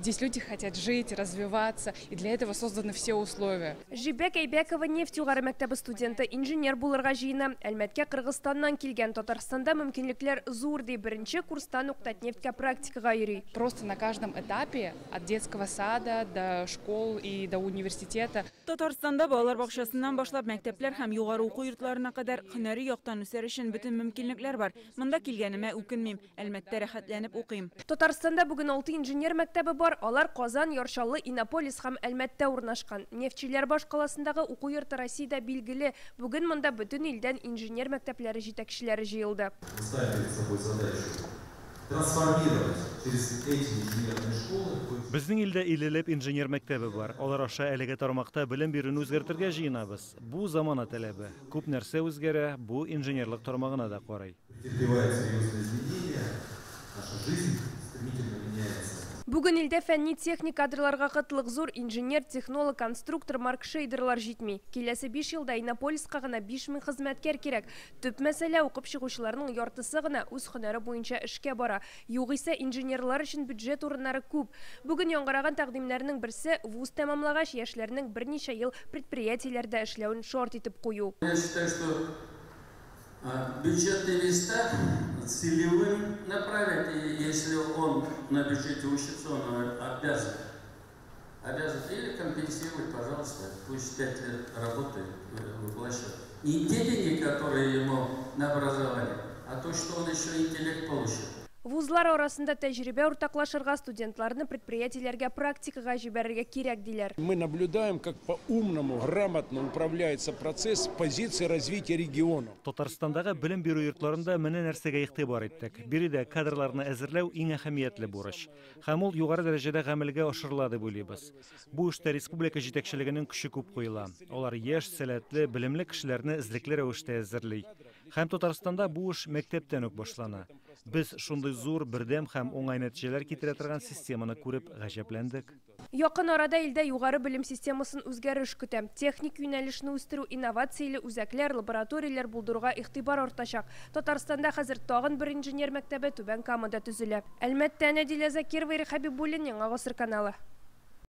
Здесь люди хотят жить, развиваться, и для этого созданы все условия. Жибек Әйбәкова нефть югары мәктәбе студенты, инженер булырга җыена. Әлмәткә Кыргызстаннан килгән. Татарстанда мөмкинлекләр зур ди, беренче курстан ук Татнефтькә практикага йөри. Просто на каждом этапе, от детского сада до школ и до университета. Татарстанда балалар бакчасыннан башлап мәктәпләр һәм югары уку йортларына кадәр һөнәри яктан үсәр өчен бөтен мөмкинлекләр бар. Монда килгәнемә үкенмим. Әлмәттә рәхәтләнеп укыйм. Татарстанда бүген 6 инженер мәктәбе бар. Алар Казан, Яр Чаллы, Иннополис һәм Әлмәттә урнашкан. Нефтьчеләр башкаласындагы уку йорты Россиядә билгеле. Бүген монда бөтен илдән инженер мәктәпләре җитәкчеләре җыелды. Мы ставим перед собой задачу трансформировать через эти инженерные школы. Безнең илдә 50 ләп инженер мәктәбе бар. Алар аша әлеге тармакта белем бирүне үзгәртергә җыенабыз. Бу замана таләбе. Күп нәрсә үзгәрә, бу инженерлык тармагына да карый. Претерпевает серьезные изменения, наша жизнь стремительно меняется. Бүген илдә фәнни-техник кадрларга кытлык зур. Инженер, технолог, конструктор, маркшейдерлар җитми. Киләсе 5 елда Иннополиска гына 5000 хезмәткәр кирәк. Төп мәсьәлә укып чыгучыларның яртысы гына үз һөнәре буенча эшкә бара. Югыйсә инженерлар өчен бюджет урыннары күп. Бүген яңгыраган тәкъдимнәрнең берсе вуз тәмамлагач яшьләрнең берничә ел предприятиеләрдә эшләвен шарт итеп кую. Я считаю, что бюджетные места целевым направить, и если он на бюджете учится, он обязан. Обязан или компенсировать, пожалуйста, пусть 5 лет работает, выплачивает. Не те деньги, которые ему на образование, а то, что он еще интеллект получит. Вузлар арасында тәҗрибә уртаклашырга, студентларны предприятиеләргә практикага җибәрергә кирәк диләр. Мы наблюдаем, как по-умному, грамотно управляется процесс позиции развития региона. Татарстандагы белем бирү йортларында менә нәрсәгә игътибар иттек. Биредә кадрларны әзерләү иң әһәмиятле бурыч. Һәм ул югары дәрәҗәдә гамәлгә ашырыла дип уйлыйбыз. Бу эштә республика җитәкчелегенең көче күп куела. Алар яшь, сәләтле, белемле кешеләрне эзлекле рәвештә әзерли. Һәм Татарстанда бу эш мәктәптән үк башлана. Без шундый зур, бердәм һәм уңай нәтиҗәләр китерә торган системаны күреп гаҗәпләндек. Якын арада илдә югары белем системасын үзгәреш көтә. Техник юнәлешне үстерү, инновацияле үзәкләр, лабораторияләр булдыруга игътибар артачак. Татарстанда хәзер тагын бер инженер мәктәбе Түбән Камада төзелә. Әлмәттән Әдилә Закирова, Ирек Хәбибуллин, Яңа Гасыр каналы.